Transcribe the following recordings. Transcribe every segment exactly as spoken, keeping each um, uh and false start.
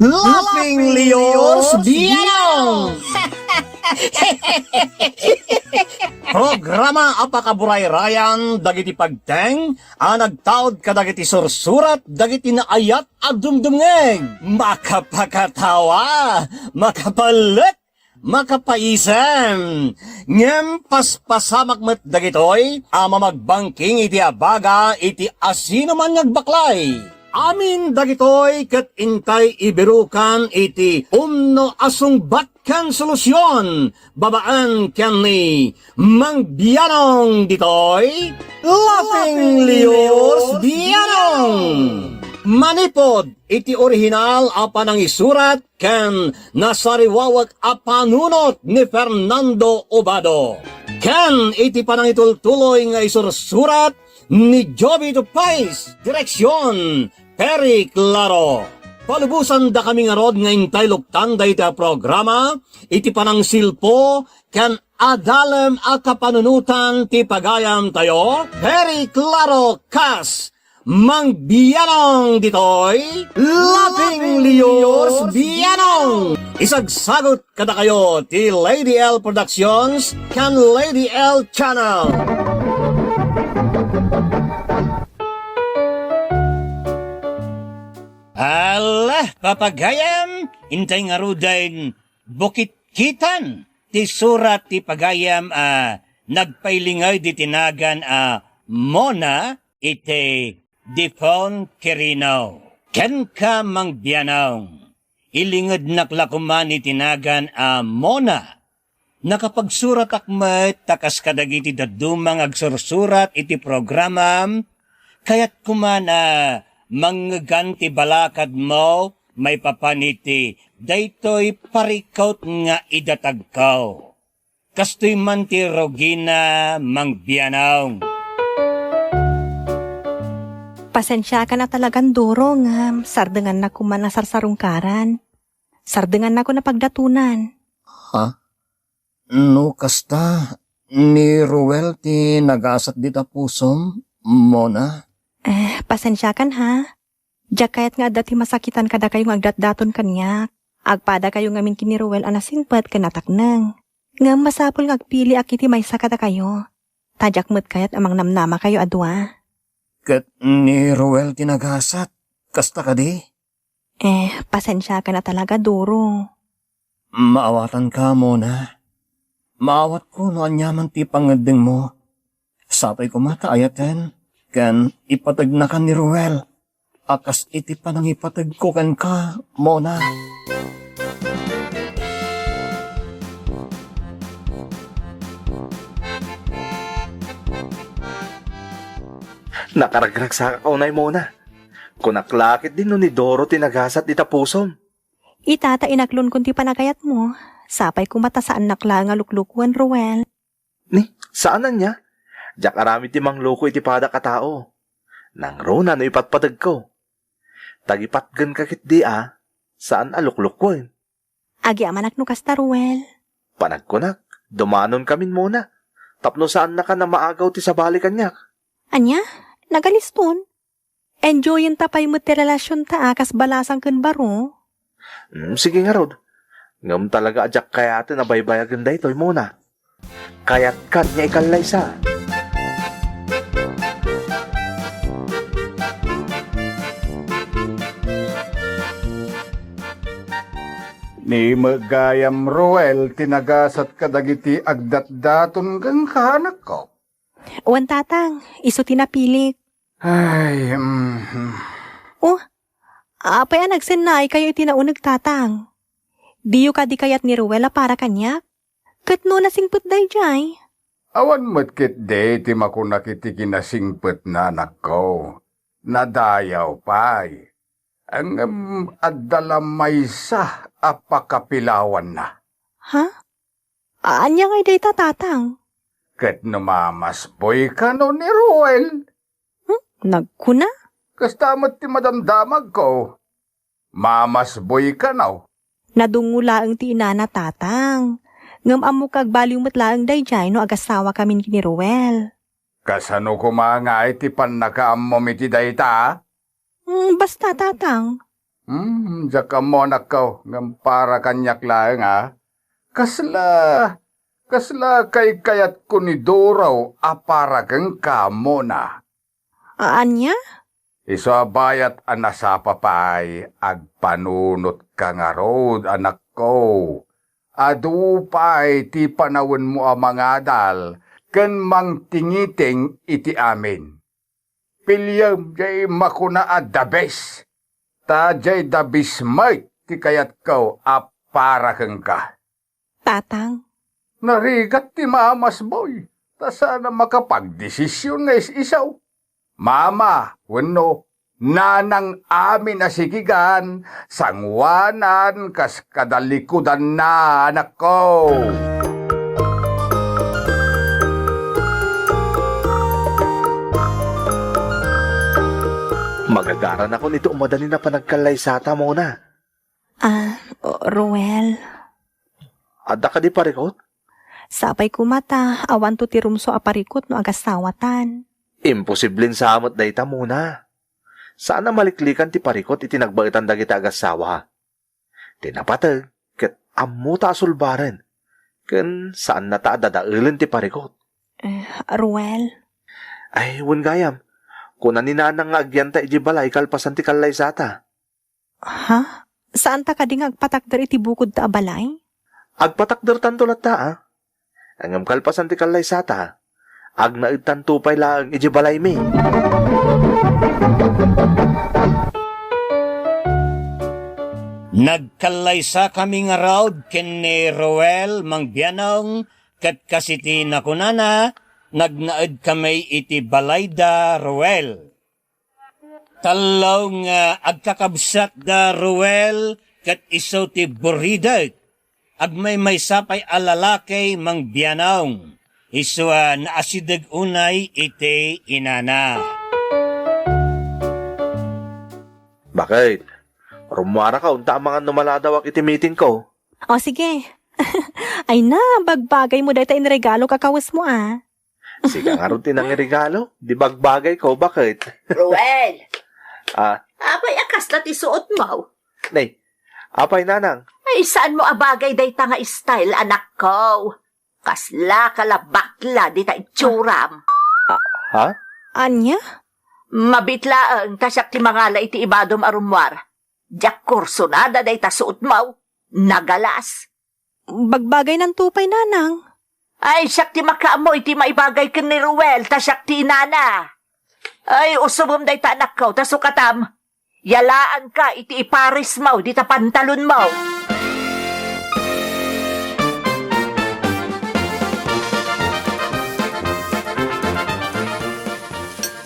Laughing Leos Bianong! Programa a pakaburayrayan dagiti pagteng a nagtaud kadagiti sursurat dagiti naayat a dumdumngeg. Makapakatawa, makapalek, makapaisem. Ngem paspasamak met dagitoy a mamagbangking iti abaga iti asinoman nga agbaklay. Amin dagitoy ket intay ibirukan iti umno a sungbat ken solusion babaen ken ni Mang Bianong ditoy, Laughing Leos Bianong. Manipod iti orihinal a panangisurat ken nasariwawek a panunot ni Fernando Obado, ken iti panangitultuloy nga isursurat ni Joby Tupais, direksion, Perry Claro. Palubosan dakami ngarud nga intay luktan dayta a programa iti panangsilpo ken adalem a kapanunotan ti pagayamtayo, Perry Claro kas Mang Bianong ditoy, Laughing Leos Bianong. Isagsagut kadakayo ti Lady L Productions ken Lady L Channel. Ala, papagayam, intay ngaruden bukitkitan ti surat ti pagayam a nagpailingay diti nagan a Mona iti Dipon Quirino. Kenka, Mang Bianong, ilingednak la koma iti nagan a Mona. Nakapagsuratak met ta kas kadagiti dadduma nga agsursurat iti programam, kayat koma a mangngegan ti balakadmo maipapan iti daytoy parikut nga idatagko. Kastoy man ti rugina, Mang Bianong. Pasensiakan a talagan, Duro, ngem sardengannak koma a sarsarungkaran. Sardengannak a pagdatunan. Ha? No kasta, ni Ruel ti nagasat dita pusom, Mona? Eh, pasensiakan, ha? Diak kayat nga adda ti masakitan kadakayo nga agdatdaton kaniak. Agpadakayo ngamin ken ni Ruel a nasingpet ken natakneng. Ngem masapul nga agpiliak iti maysa kadakayo. Ta diak met kayat a mangnamnamakayo a dua. Ket ni Ruel ti nagasat, kasta kadi? Eh, pasensiakan a talaga, Duro. Maawatanka, Mona. Maawatko no aniaman ti pangngeddengmo. Sapay koma ta ayaten ken ipategnakan ni Ruel a kas iti panangipategko kenka, Mona. Nakaragragsakak unay, Mona. Kunak la ketdi no ni Doro ti nagasat dita pusom. Ita ta inaklonkon ti panagayatmo, sapay koma ta saannak laeng a luklukoen, Ruel. Ni, saan ania? Diak aramid ti mangloko iti padak a tao. Nangruna no ipatpategko. Tagipatgenka ketdi a, saan a luklukoen. Agyamanak no kasta, Ruel. Panagkunak, dumanonkamin, Mona, tapno saannaka a maagaw ti sabali kaniak. Ania? Nagaliston? Enjoyenta pay met ti relasionta a kas balasang ken baro. Hmm, sige ngarud. Ngem talaga a diak kayaten a baybayagen daytoy, Mona. Kayatkan nga ikallaysa. Ni met gayam, Ruel, ti nagasat kadagiti agdatdaton kenka, anakko. Wen, Tatang, isu ti napilik. Ay, mhm. Oh, apay a nagsennaaykayo iti nauneg, Tatang? Diyo kadi kayat ni Ruel a para kaniak? Ket no nasingpet daydiay? Awan met ketdi ti makunak iti kinasingpetna, anakko. Nadayaw pay. Ngem adda la maysa a pakapilawanna. Ha? Ania ngay dayta, Tatang? Ket no mamasboy kano ni Ruel? Hmm? Nagkuna? Kasta met ti madamdamagko. Mamasboy kano. Nadungngo laeng ti inana, Tatang. Ngem ammok nga agbaliw met laeng daydiay no agasawakamin ken ni Ruel. Kasano koma ngay ti pannakaammom iti dayta? Mm, basta, Tatang. Hmm, diak ammo, anakko, ngem para kaniak laeng, a. Kasla, kasla kaykayatko ni Doro a para kenka, Mona. A-, ania? Isu a bayat a nasapa pay, agpanunotka ngarud, anakko. Adu pay ti panawenmo a mangadal ken mangtingiting iti amin. Piliem jay makuna a the best, ta jay the best met ti kayatko a para kenka. Tatang. Narigat ti mamas, boy, ta saan a makapagdesisyon nga is-isaw. Mama wenno nanang amin a sikigan, sanguanan kas kadalikudanna, anakko. Magagaranakon iti umadanin a panagkallaysata, Mona. Ah, Ruel. Adda kadi parikut? Sapay koma ta awanto ti rumsua a parikut no agasawatan. Imposiblen sa met dayta, Mona. Saan a maliklikan ti parikut iti nagbaetan dagiti agassawa. Ti napateg, ket ammota a sulbaren, ken saannata a dadaelen ti parikut. Eh, Ruel. Ay, wen gayam, kuna ni Nanang nga agyanta idiay balay kalpasan ti kallaysata. Ha? Saanta kadi nga agpatakder iti bukodta a balay? Agpatakdertanto latta, a. Ngem kalpasan ti kallaysata, agnaedtanto pay laeng idiay balaymi. Nagkallaysakami ngarud ken ni Ruel, Mang Bianong, ket kas iti nakunana, nagnaedkami iti balayda Ruel. Tallo nga agkakabsat da Ruel ket isu ti buridek. Agmaymaysa pay a lalaki, Mang Bianong. Isu a naasideg unay iti inana. Bakit? Rummuaraka unta amangan no maladawak iti meetingko. O, sige. Ay na, bagbagaymo dayta inregalo a kawesmo, a. Sika ngarud ti nangiregalo, di bagbagayko, bakit? Ruel! Ah? Apay a kasla ti suotmo? Nay, apay, Nanang? Ay, saanmo a bagay dayta nga style, anakko? Kasla ka la bakla dita itsuram. Ha? Ania? Mabiit laeng ta siak ti mangala iti ibadom a rummuar. Diak kursunada dayta suotmo. Nagalas. Bagbagaynanto pay, Nanang. Ay, siak ti makaammo iti maibagay ken ni Ruel, ta siak ti inana. Ay, usubem dayta, anakko, ta sukatam. Yalaanka iti iparismo dita pantalonmo.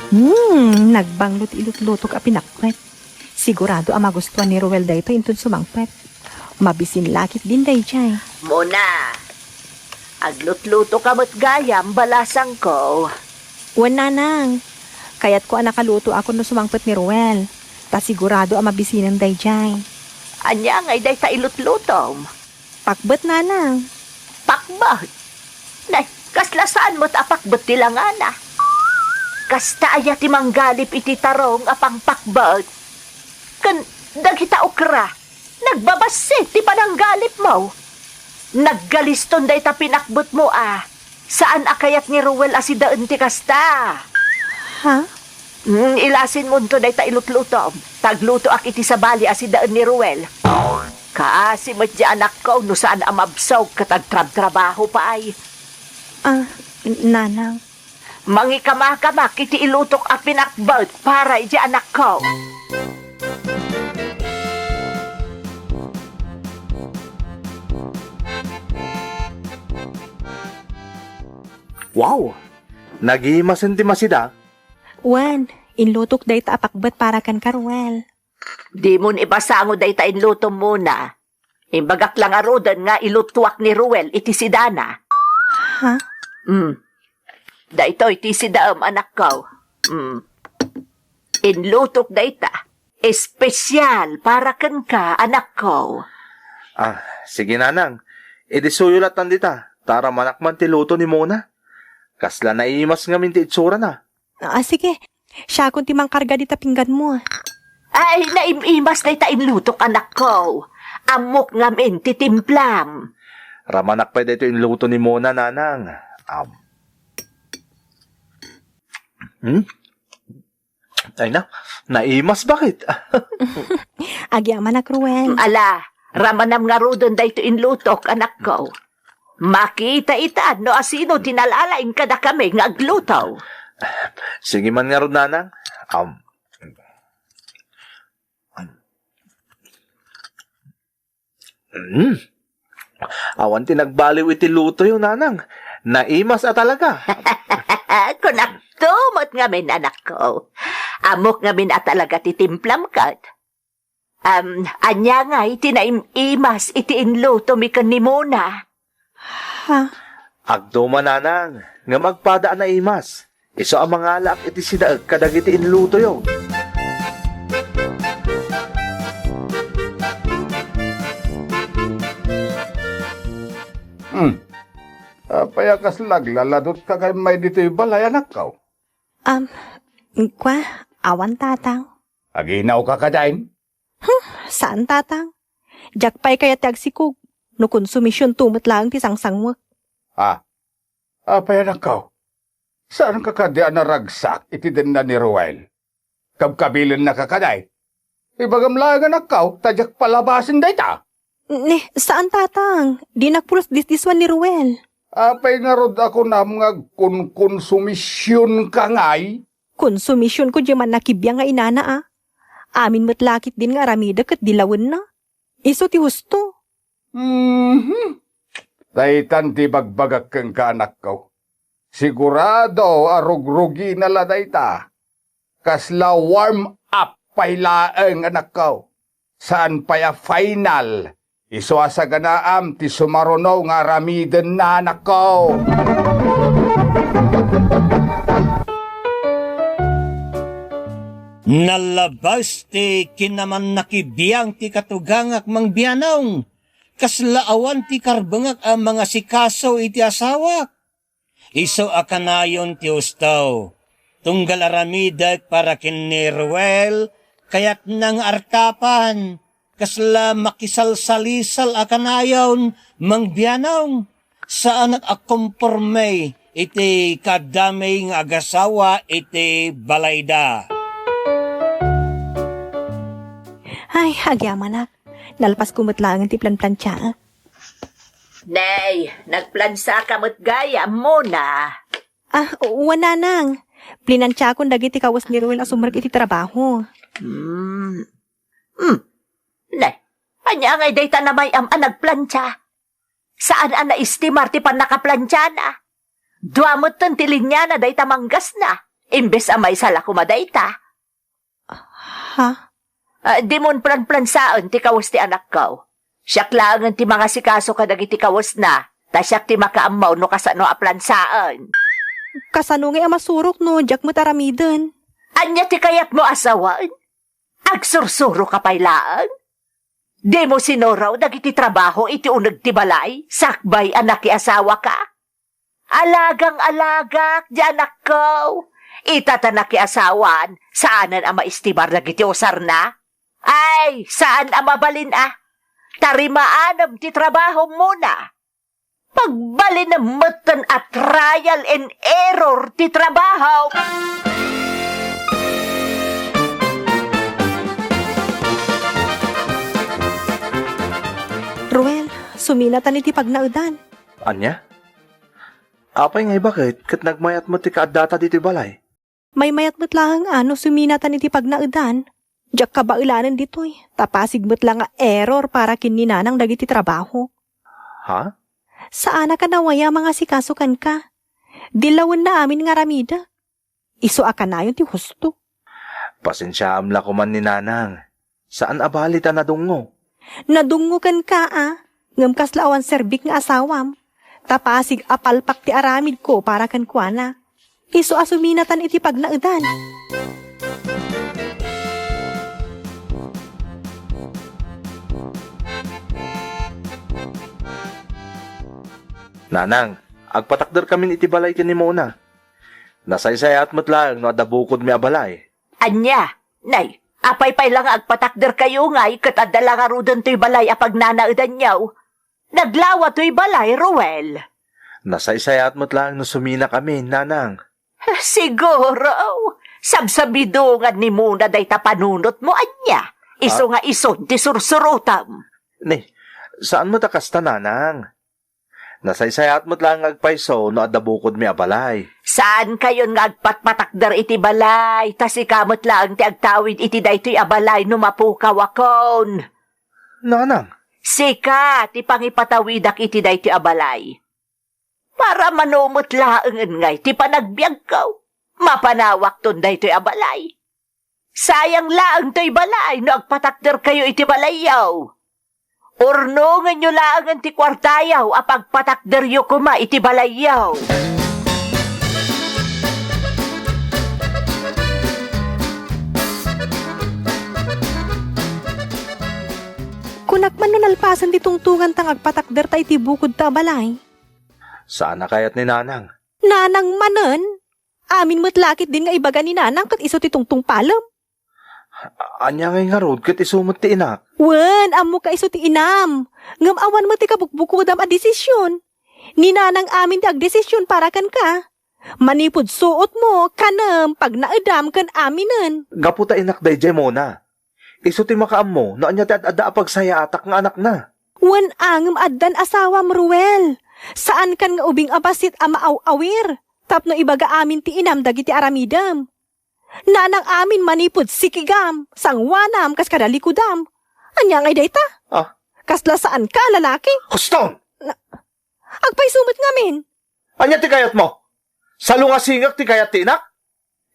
Hmm, nagbanglo ti ilutlutok a pinakpet. Sigurado a magustuan ni Ruel daytoy inton sumangpet. Mabisin la ketdin daydiay. Mona, aglutlutoka met gayam, balasangko. Wen, Nanang. Kayatko a nakalutoakon no sumangpet ni Ruel. Ta sigurado a mabisinen daydiay. Ania ngay dayta ilutlutom? Pakbet, Nanang. Pakbet? Nay, kasla saan met a pakbet ti langana. Kasta aya ti manggalip iti tarong a pangpakbet? Ken dagita okra, nagbabassit ti pananggalipmo. Naggaliston dayta pinakbetmo a. Saan a kayat ni Ruel a sidaen ti kasta. Ha? Mm, ilasinmonto dayta ilutlutom. Ta aglutoak iti sabali a sidaen ni Ruel. Kaasi met di anakko no saan a mabsog ket agtrabtrabaho pay. Ah, Nanang. Mangikamakamak iti ilutok a pinakbet para iti anakko. Wow! Nagimasen ti masida. Wen, inlutok dayta a pakbet para kenka, Ruel. Dimon ipasango dayta inlutom, Mona. Imbagak la ngaruden nga ilutuak ni Ruel iti sidana. Ha? Hmm. Daytoy ti sidaem, anakko. Hmm. Inlutok dayta. Espesial para kenka, anakko. Ah, sige, Nanang. Idi suyo lattan dita, ta aramanak man ti luto ni Mona. Kasla naimas ngamin ti itsurana. Ah, sige. Siakon ti mangkarga dita pingganmo. Ay, naim-imas dayta inlutok, anakko. Ammok ngamin ti timplam. Ramanak pay daytoy inluto ni Mona, nanang. Am. Hmm? Ay na, naimas bakit? Agyamanak, Ruel. Ala, ramanam ngaruden daytoy inlutok, anakko. Makita ita no asino ti nalalaing kadakami nga agluto. Sige man ngarud, nanang. Um, Mm. Awan ti nagbaliw iti lutoyo, nanang. Naimas a talaga. Kunakto met ngamin, anakko. Ammok ngamin a talaga ti timplam ket. Am, ania ngay ti naim-imas iti inlutomi ken ni Mona? Ha? Agduma, nanang, ngem agpada a naimas. Isu a mangalaak iti sinaek kadagiti inlutoyo. Hmm. Apay a kasla aglaladot ka kay may ditoy balay, anakko? Am, kua, awan, tatang. Aginaw ka kadain? Hmm, saan, tatang. Diak pay kayat ti agsikog. No konsumisionto met laeng ti sangsangwek. Ah, apay, anakko? Saan ka kadi a naragsak iti denna ni Ruel? Kabkabilennaka kadi? Ibagam laeng, anakko, ta diak palabasen dayta. Ne, saan, tatang. Dinak pulos disdisuen ni Ruel. Apay ngarud a kunam nga agkonkonsumisionka ngay? Konsumisionko diay mannakibiang nga inana, a. Amin met la ketdin nga aramidek ket dilawenna. Isu ti husto. Mhm. Daytan ti ibagbagak kenka, anakko. Sigurado a rugrugina la dayta. Kasla warm up pay laeng, anakko. Saan pay a final. Isu a saganaam ti sumaruno nga aramidenna, anakko. Nallabas ti kinamannakibiang ti katugangak, Mang Bianong. Kasla awan ti karbengak a mangasikaso iti asawak. Isu a kanayon ti husto. Tunggal aramidek para ken ni Ruel, kayatna nga artapan. Kasla makisalsalisal a kanayon, Mang Bianong. Saanak a komporme iti kaaddami nga agasawa iti balayda. Ay, agyamanak. Nalpasko met laengen ti planplantiaek. Nay, nagplansa ka met gayam, Mona. Ah, wen, nanang. Plinantiakon dagiti kawes ni Ruel a sumrek iti trabaho. Hmm. Hmm. Nay, ania ngay dayta a may-am a nagplantia? Saan a naestimar ti pannakaplantiana. Dua metten ti liniana dayta manggasna, imbes a maysa la koma dayta. Ha? Ah, dimon planplansaen ti kawes ti anakko. Siak laengen ti mangasikaso kadagiti kawesna, ta siak ti makaammo no kasano a plansaen. Kasano ngay a masurok no diak met aramiden? Ania ti kayatmo a sawen? Agsursuro ka pay laeng? Dimo sinuraw dagiti trabaho iti uneg ti balay, sakbay a nakiasawa ka? Alagang alagak, di anakko. Ita ta nakiasawan, saanen a maestimar dagiti usarna? Ay, saan a mabalin a. Tarimaanem ti trabaho, Mona. Pagbalinem metten a trial and error ti trabaho. Ruel, suminatan iti pagnaedan. Ania? Apay ngay baket ket nagmayat met ti kaaddata ditoy balay? Maymayat met laeng a no suminatan iti pagnaedan. Diak kabaelanen ditoy, ta pasig met la nga error para ken ni nanang dagiti trabaho. Ha? Saanak a nawaya mangasikaso kenka. Dilawenna amin nga aramidek. Isu a kanayon ti husto. Pasensiaam la koman ni nanang. Saan a bali ta nadungngo. Nadungngo kenka a, ngem kasla awan serbik nga asawam. Ta pasig a palpak ti aramidko para kenkuana. Isu a suminatan iti pagnaedan. Nanang, agpatakderkamin iti balay ken ni Mona. Nasaysayaat met laeng no adda bukodmi a balay. Ania? Nay, Apay pay la nga agpatakderkayo ngay ket adda la ngaruden toy balay a pagnanaedanyo? Naglawa toy balay, Ruel. Nasaysayaat met laeng no suminakamin, Nanang. Siguro, sabsabidongan ni Mona dayta panunotmo, ania? Isu Ah? nga isun ti sursurotam. Ni, saan met a kasta, Nanang? Nasaysayaat met laeng nga agpayso no adda bukodmi a balay. Saankayon nga agpatpatakder iti balay, ta sika met laeng ti agtawid iti daytoy a balay no mapukawakon. Nanang. Sika ti pangipatawidak iti daytoy a balay. Para mano met laengen ngay ti panagbiagko, mapanawakton daytoy a balay. Sayang laeng toy balay no agpatakderkayo iti balayyo. Urnongenyo laengen ti kuartayo a pagpatakderyo koma iti balayyo. Kunak man no nalpasen ti tungtunganta nga agpatakderta iti bukodta a balay. Saan a kayat ni Nanang. Nanang manen? Amin met la ketdin nga ibaga ni Nanang ket isu ti tungtungpalem. Ania ngay ngarud ket isu met ti inak? Wen, ammok a isu ti inam. Ngem awan met ti kabukbukodam a desisyon. Ni Nanang amin ti agdesisyon para kenka. Manipud suotmo, kanem, pagnaedam ken aminen. Gapu ta inak daydiay, Mona. Isu ti makaammo no ania ti ad-adda a pagsayaatak nga anakna. Wen a ngem addan asawam, Ruel. Saankan nga ubing a bassit a maaw-awir tapno ibaga amin ti inam dagiti aramidem. Nanang amin manipud sikigam, sangoanam, kas kada likudam. Ania ngay dayta? Ah. Kasla saanka a lalaki? Huston! Agpayso met ngamin. Ania ti kayatmo? Salungasingek ti kayat ti inak?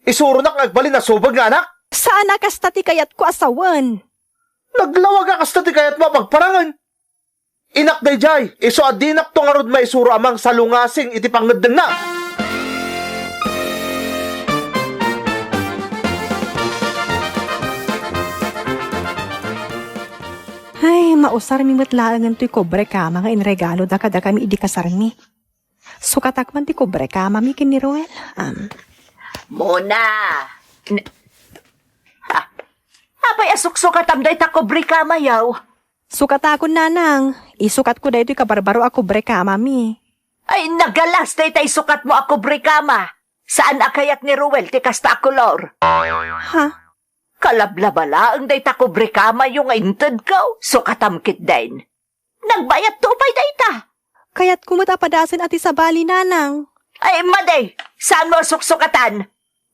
Isuronak nga agbalin a subeng nga anak? Saan a kasta ti kayatko a sawen. Naglawag a kasta ti kayatmo a pagparangen. Inak daydiay, isu a dinakto ngarud maisuro a mangsalungasing iti pangngeddengna. Ay, mausarmi met laengen toy kobrekama nga inregaloda kadakami idi kasarmi. Sukatak man ti kobrekamami ken ni Ruel. Am. Mona! N-, ha? Apay a suksukatam dayta kobrekamayo? Sukatakon, Nanang. Isukatko daytoy kabarbaro a kobrekamami. Ay, nagalas dayta isukatmo a kobrekama. Saan a kayat ni Ruel ti kasta a kolor? Ha? Kalablaba laeng dayta kobrekamayo nga intedko, sukatam ketdin. Nagbayadto pay dayta. Kayatko met a padasen a ti sabali, Nanang. Ay, madi, saanmo a suksukatan?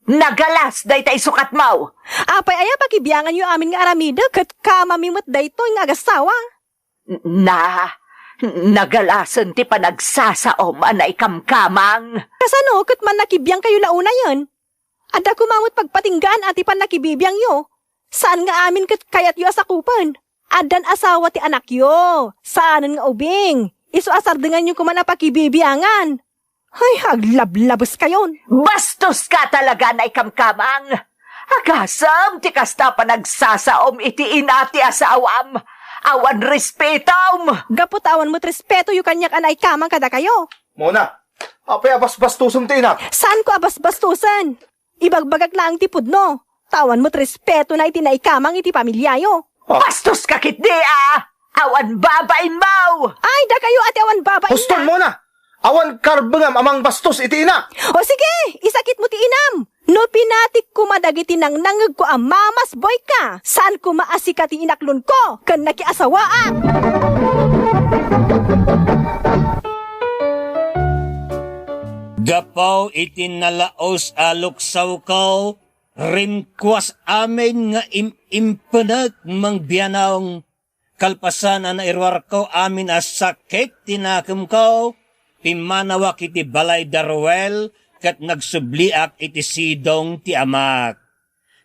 Nagalas dayta isukatmo. Apay aya pakibianganyo amin nga aramidek ket kamami met daytoy nga agasawa? Na, nagalasen ti panagsasaom a naikamkamang. Kasano ket mannakibiangkayo la unayen? Adda koma met pagpatinggaan a ti pannakibibiangyo. Saan nga amin ket kayatyo a sakupen. Addan asawa ti anakyo. Saanen nga ubing. Isu a sardenganyo koma a pakibibiangan. Ay, aglablabeskayon. Bastoska talaga, naikamkamang. Agasem ti kasta panagsasaom iti ina ti asawam. Awan respetom. Gapu ta awan met respetoyo kaniak a naikamang kadakayo. Mona, apay a basbastosem ti inak? Saanko a basbastosen. Ibagbagak laeng ti pudno. Ta awan met respetona iti naikamang iti pamiliayo. Ah. Bastoska ketdi a! Awan babainmo! Ay, dakayo a ti awan babainna. Huston, Mona! Awan karbengam a mangbastos iti ina! O sige, isakitmo ti inam! No pinatik koma dagiti nangnangegko a mamasboyka, saan koma a sika ti inaklonko ken nakiasawaak! Gapu iti nalaus a luksawko, rimkuas amin nga im-impenek, Mangbianong. Kalpasan a nairuarko amin a sakit ti nakemko, pimmanawak iti balay da Ruel ket nagsubliak iti sidong ti amak.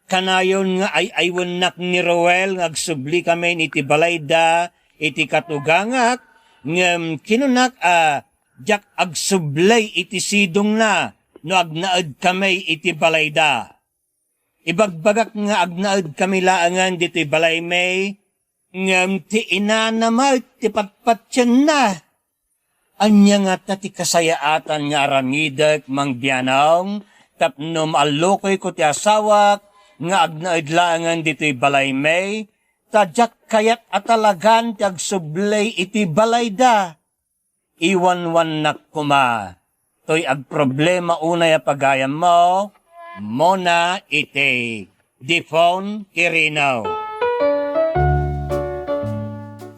Kanayon nga ay-aywennak ni Ruel nga agsubli kamin iti balayda iti katugangak, ngem kinunak a diak agsubli iti sidongna no agnaed kami iti balayda. Ibagbagak nga agnaed kami laengen ditoy balaymi, ngem ti inana met ti patpatienna. Ania ngata ti kasayaatan nga aramidek, Mangbianong, tapno maallukoyko ti asawak nga agnaed laengen ditoy balaymi, ta diak kayat a talagan ti agsubli iti balayda. Iwanwannak koma toy agproblema unay a pagayammo, Mona iti The Phone Kirino.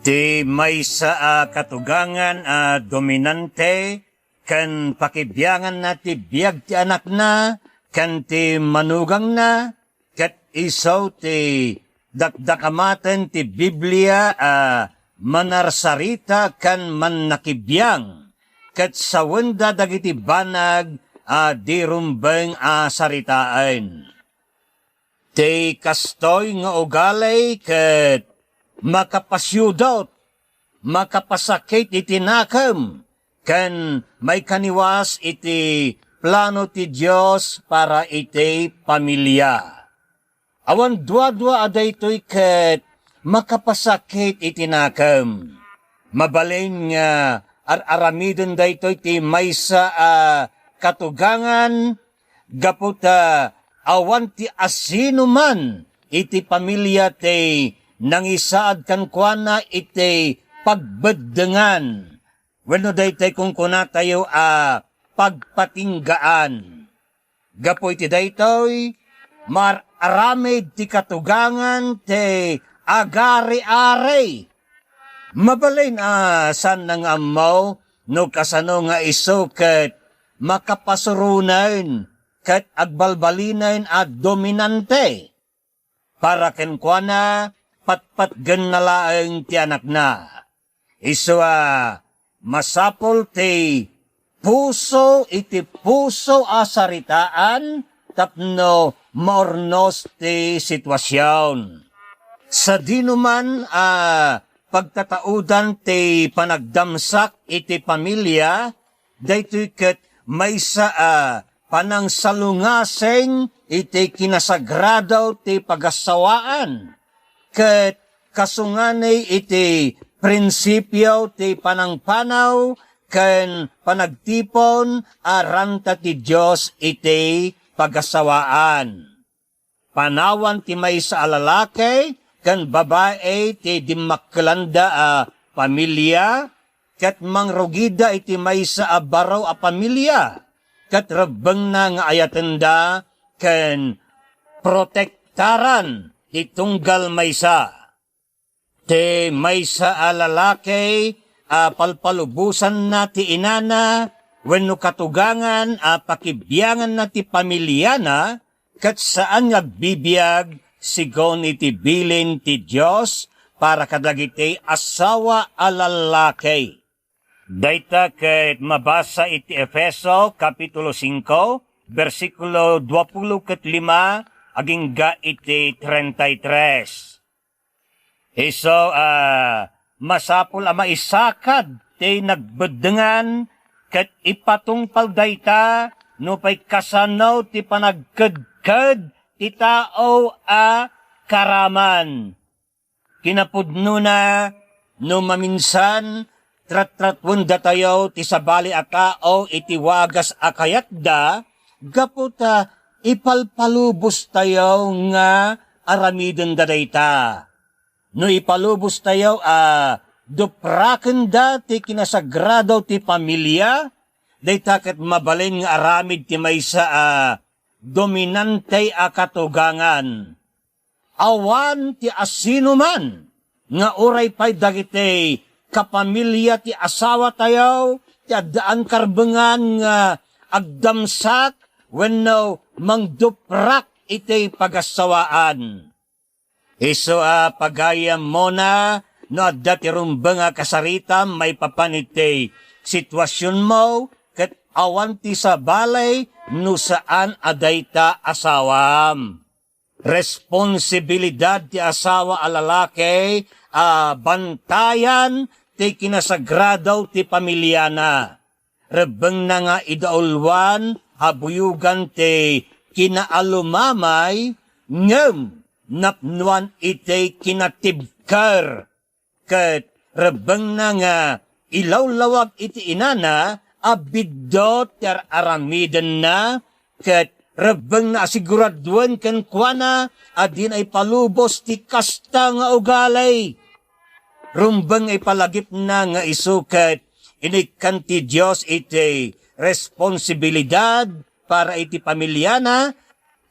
Ti maysa a katugangan a dominante ken pakibianganna ti biag ti anakna ken ti manugangna, ket isu ti dakdakamaten ti Biblia a manarsarita ken mannakibiang, ket sawenda dagiti banag a di rumbeng a saritaen. Ti kastoy nga ugali ket makapasiudot, makapasakit iti nakem, ken maikaniwas iti plano ti Dios para iti pamilia. Awan duadua a daytoy ket makapasakit iti nakem. Mabalin nga ar-aramiden daytoy ti maysa a katugangan gapu ta awan ti asinoman iti pamilia ti nangisaad kenkuana iti pagbeddengan wenno daytoy kunkunatayo a pagpatinggaan. Gapu iti daytoy, mar-aramid ti katugangan ti agari-ari. Mabalin a saanna nga ammo no kasano nga isu ket makapasuronen ket agbalbalinen a dominante. Para kenkuana, patpatgenna laeng ti anakna. Isu a masapul ti puso iti puso a saritaan tapno maurnos ti situasion. Sadinoman a pagtataudan ti panagdamsak iti pamilia, daytoy ket maysa a panangsalungasing iti kinasagrado ti pagassawaan, ket kasungani iti prinsipio ti panangpanaw ken panagtipon a ranta ti Dios iti pagassawaan. Panawan ti maysa a lalaki ken babai ti dimmakkelanda a pamilia, ket mangrugida iti maysa a baro a pamilia, ket rebbengna nga ayatenda ken protektaran ti tunggal maysa. Ti maysa a lalaki a palpalubosanna ti inana wenno katugangan a pakibianganna ti pamiliana, ket saan nga agbibiag segun iti bilin ti Dios para kadagiti asawa a lalaki. Dayta ket mabasa iti Efeso, Kapitulo singko, bersikulo duapulo ket lima agingga iti treinta y tres. Isu a masapul a maisakad ti nagbeddengan ket ipatungpal dayta nupay kasano ti panagkedked ti tao a karaman. Kinapudnona, no maminsan, trattratuendatayo ti sabali a tao iti wagas a kayatda gapu ta ipalpalubostayo nga aramidenda dayta. No ipalubostayo a duprakenda ti kinasagrado ti pamilia, dayta ket mabalin nga aramid ti maysa a dominante a katugangan. Awan ti asinoman nga uray pay dagiti kapamilia ti asawatayo ti addaan karbengan nga agdamsak wenno mangduprak iti pagassawaan. Isu a pagayam, Mona, no adda ti rumbeng a kasaritam maipapan iti situasionmo ket awan ti sabali no saan a dayta asawam. Responsibilidad ti asawa a lalaki a bantayan ti kinasagrado ti pamiliana. Rebbengna nga idauluan a buyogan ti kinaalumamay ngem napnoan iti kinatibker. Ket rebbengna nga ilawlawag iti inana a biddut ti ar-aramidenna, ket Rebbengna a siguraduen kenkuana a dina ipalubos ti kasta nga ugali. Rumbeng ipalagipna nga isu ket inikkan ti Dios iti responsibilidad para iti pamiliana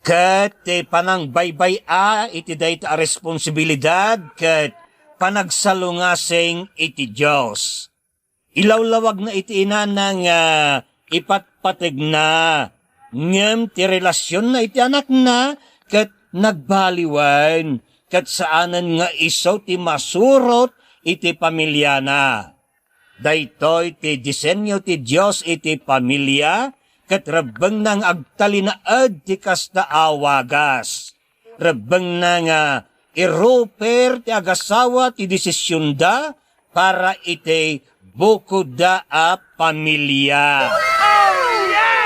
ket ti panangbaybay-a iti dayta a responsibilidad ket panagsalungasing iti Dios. Ilawlawagna iti inana nga ipatpategna, ngem ti relasionna iti anakna ket nagbaliwen, ket saanen nga isu ti masurot iti pamiliana. Daytoy ti disenyo ti Dios iti pamilia, ket rebbengna nga agtalinaed ti kasta a wagas. Rebbengna nga iruper ti agasawa ti desisionda para iti bukodda a pamilia.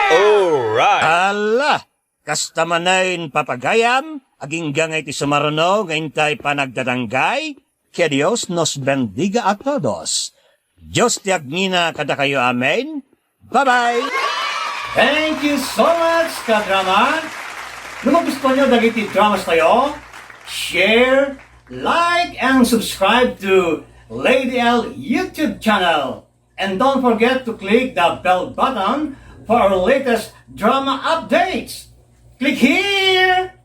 Alright! Ala, kasta manen, papagayam, agingga nga iti sumaruno nga intay panagdadanggay, que Dios nos bendiga a todos. Dios ti agngina kadakayo. Amen. Bye-bye! Thank you so much, kadrama! No magustuhan nyo dagiti dramas tayo, share, like, and subscribe to Lady L YouTube channel. And don't forget to click the bell button for our latest drama updates. Click here!